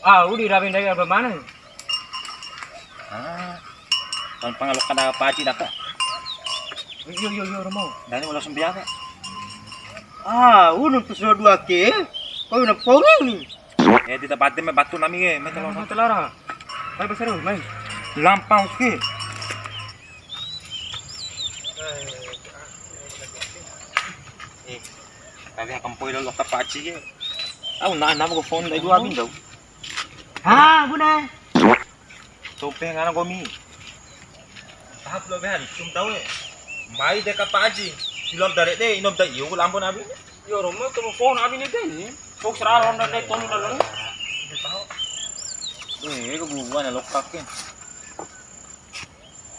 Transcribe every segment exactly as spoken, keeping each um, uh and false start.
Ah, udi rawi ndai apa mana? Ah, tanpa ngalok kada paci daka. Iyo, iyo, iyo, Romo. Dani ulah sembia ka. Ah, unu tu sudah dua ke. Kau nak porong ni. Eh, tidak bate me batu nami ke, me telara. Telara. Mai besar, mai. Lampau ke. Eh, tapi akan poi lo loka paci ke. Au na na ko phone dai dua bin dau. Ha, bune. Tope ngana komi. Tahap lo behan, cum tau e. Mai de ka paci. Film dare de, inom da iu lambo nabi. Yo, Romo, to phone abi ni de ni. Fox ra ronda de tonu da ni. Eh, ko bubuan loka ke.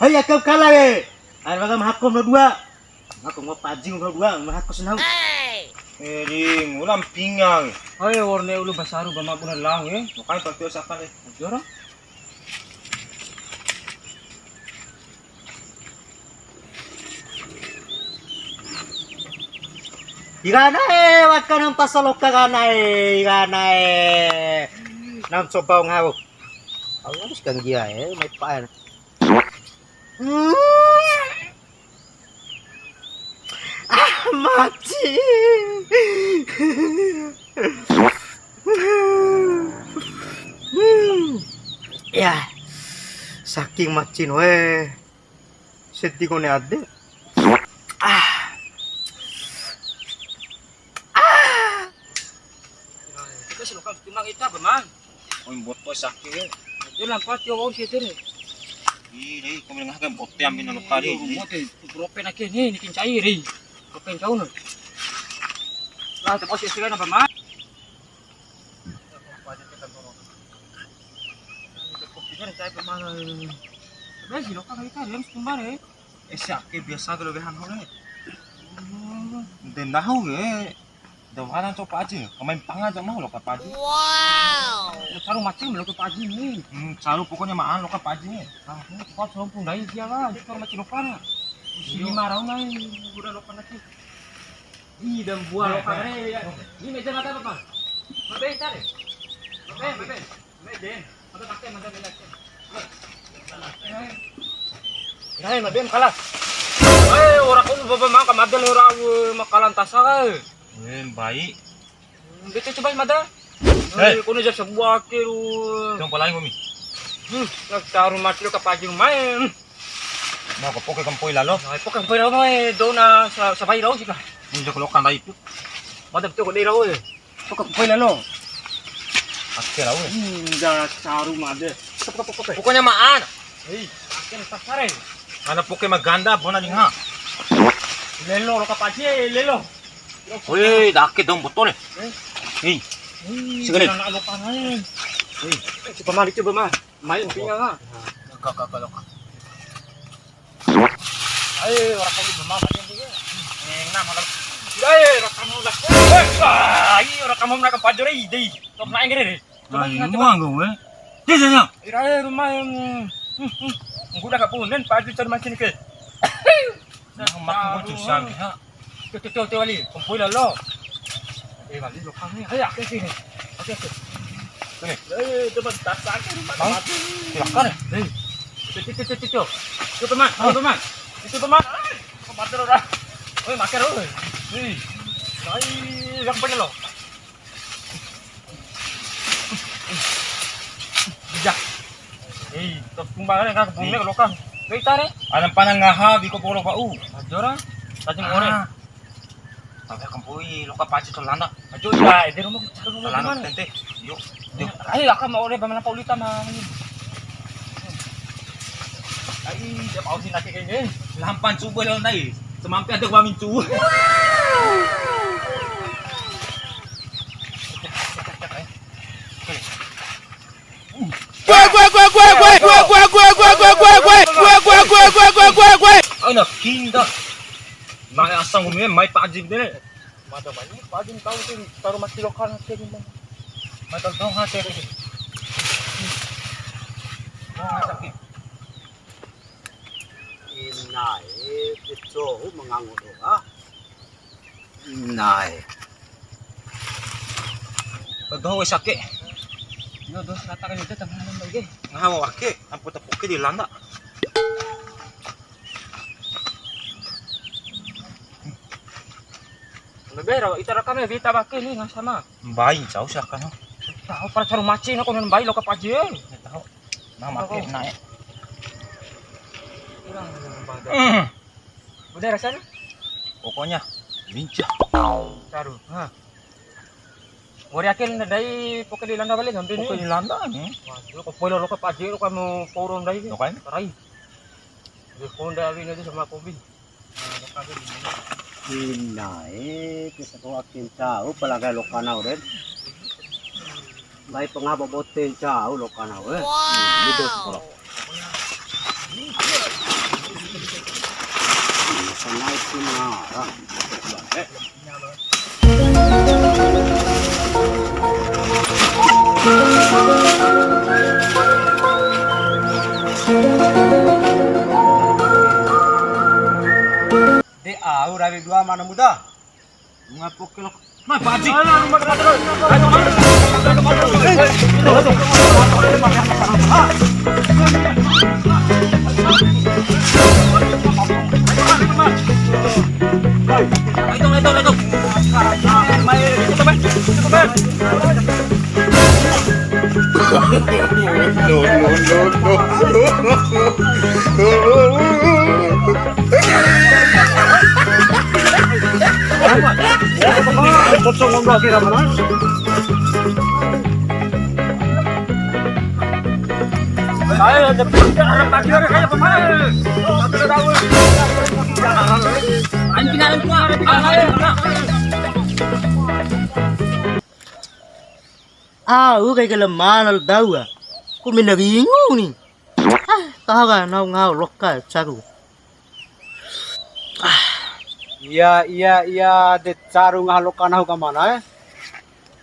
Hai, akam kala e. Ai, bagam hakum no dua. Aku mau pajing udah dua, mau aku senau. Eh, ring, ulam pingang. Hai, warna ulu basaru bama buna lau e. Makanya pakai siapa deh? Jorang. Igana e, waka nam pasaloka gana e, igana e. Nam coba ngau. Aku harus kan dia e, mai paen. Hmm. Ah, maci. Hmm. Ya, saking macin we. Sedih kone ade. Ah. Ah. Kita sih lokal cuma kita, Bang. Oi, mboto sake. Dia lampa tio wong situ nih. Ih, dei, kami ngah kan bote ambil nang lokal dei. Iya, mbote, propen ake nih, ini kincai dei. Propen kau nih. Lah, tempat sih sih apa, Mak? Kopi kan saya kemana? Besi lokal kita, dia harus kemana? Eh, sake biasa kalau behan hore. Dendahu ye. Dawara coba aja, kamain panga aja mau loka paji. Wow. Caru macam loka paji ni. Hmm, caru pokoknya maan loka paji ni. Ah, ini kok sompung dai dia lah, itu macam loka na. Isi lima raun nai, udah loka nanti. Ih, dan buah loka re. Ini meja mata apa, Bang? Mabe, ntar ya? Mabe, mabe. Mabe, den. Mata pakai, mata bela. Rai, mabe, kala. Eh, ora kau baba maka madel ora, eh, makalan tasa kae. Eh, baik. Bete coba mada. Eh. Eh, kono jam sabua ke ru. Jam pala ngomi. Hmm, nak taruh mati lo kapaji main. Mau ke poke kampoi lalo. Nah, poke kampoi lalo, eh, dona sa-, sabai rau sih kah. Ini jok lokan lai itu. Mada betul kok dei rau, eh. Poke kampoi lalo. Oke rau, eh. Hmm, dah saru made. Poke, poke, poke. Pokoknya maan. Hei, akhir tasare. Mana poke maganda bona ning ha. Lelo lo kapaji, eh, lelo. Woi, dake dong botol e. Eh? Hei. Hei, segede. Anak lo panai. Hei. Coba mari, coba mari. Main pinggang ah. Kak, kak, kak, kak. Ayo, orang kamu belum makan yang dia. Enak makan. Ayo, orang kamu lah. Ayo, orang kamu nak ke pajur ini. Tok naik gede deh. Coba ingat, coba. Ira, eh, rumah yang, hmm, hmm. Ngguda ka punen, paju cari mancin ke. Mak mau susah, ha. Tuh, tuh, tuh, tuh, wali. Kumpul lah, lo. Eh, wali, lo kang ni. Ayo, oke, sini. Oke, oke. Sini. Eh, coba tas aja, rumah. Bang, mati. Silakan, ya. Hei. Tuh, tuh, tuh, tuh, tuh, tuh. Tuh, teman. Hah? Tuh, teman. Itu, teman. Ai, kok mati, lo, dah. Oi, makan, lo. Hei. Ai, yang punya, lo. Bijak. Hei, tok kumbang kan, kan, bumi kalau kan. Kita ni. Ana pana ngaha di ko polo pau. Ajora. Tadi ore. Ah. Tapi kampui, loka paci to landa. Ajo, ya, ede rumah, cari rumah. Landa mana? Tente. Yuk. Ayo, aka mau ore bamana paulita mah. Ai, dia mau sih nanti kayaknya. Lampan coba lo nai. Semampi ada gua mincu. Anak kinda. Mai asang ngomongnya, mai pajim deh. Mata banyak, pajim tahu sih, taruh mati lokal nanti di mana. Mata tahu nggak sih? Inae, kecoa mengangu doa. Inae. Pedoho wes ake. Yo, dos rata kan itu teman landa ge. Ngaha mau ake, ampo ta poke di landa. Lebe ro, ita rakam ya, Vita bake ni, nggak sama. Mbai, jauh sih akan. Tahu, para caru maci, nak konon mbai, lo ke paji, eh. Nggak tahu. Nah, make naik. Kurang, kurang. Hmm. Udah rasanya? Pokoknya lincah. Taruh. Nah. Wari ake ndai poke di landa balik nanti ni. Poke di landa ni. Waduh, ko polo lo ke paji lo kamu poro ndai ni. Lo kain? Rai. Di konda awin aja sama kopi. Inae, te satoa ake ncau pala nggahi loka nahu re. Nggahi pangaha bote ncau loka nahu re. Gitu, kalau. Sanai pun ngarang. De au rawi dua mana muda. Ngapo kilo? Nah, Pak Haji. No, no, no, no. Kosong ngombak kira mana? Au kai kala mana dau a. Ku mina ringu ni. Ah, tahu kan, nahu ngaha loka caru. Ah. Iya, iya, iya, de caru ngaha loka nahu ka mana, eh?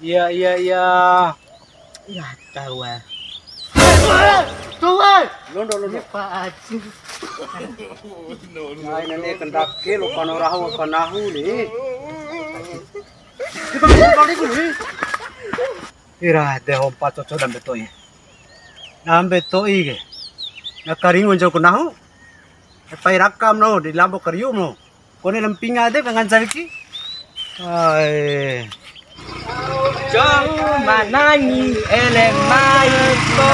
Iya, iya, iya. Iya, tahu, eh. Tuh, eh. Londo, londo. Iya, Pak Haji. Nah, ini nih, kendake loka nahu, loka nahu nih. Kita balik dulu nih. Ira de hompa coco dambe to'i. Dambe to'i ke. Na karingu ncau ku nahu. Pai rakam no di lambo kariu no. Kone lampinga de kangan sariki. Ai. Jauh manangi ele mai ko.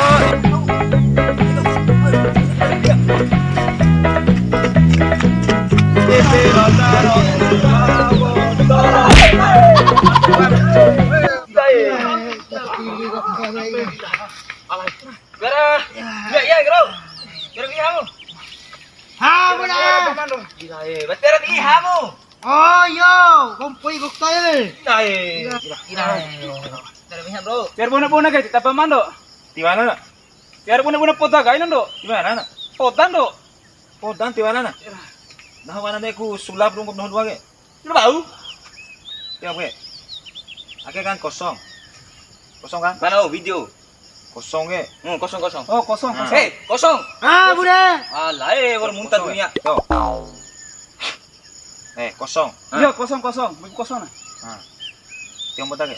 Gara, ya, ya, Bro. Gara di hamu. Ha, mana? Gila, eh, batera di hamu. Oh, yo, kompoi gokta ya. Nah, eh. Gila, gila. Gara di hamu, Bro. Biar bona-bona kayak tapa mando. Di mana, nak? Biar bona-bona poda kayak nando. Di mana, nak? Poda, ndo. Podan tiwara na. Nahu wana ne'e ku sulap runggup nahu dua ke. Lu bau? Ya, oke. Ake kan kosong. Kosong kan? Mana, oh, video? Kosong ke. Hmm, kosong, kosong. Oh, kosong, nah. Kosong. Eh, kosong. Ah, bude. Alah, eh, baru muntah dunia. Tuh. Eh, kosong. Iya, kosong, kosong. Buku kosong, nah. Nah. Tiang botak ke.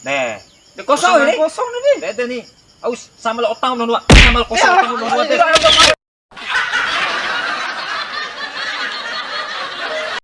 Deh. Deh, kosong ini. Kosong ini. Deh, deh, nih. Aus, sama lo otang dua. Sama lo kosong, otang dua. Deh.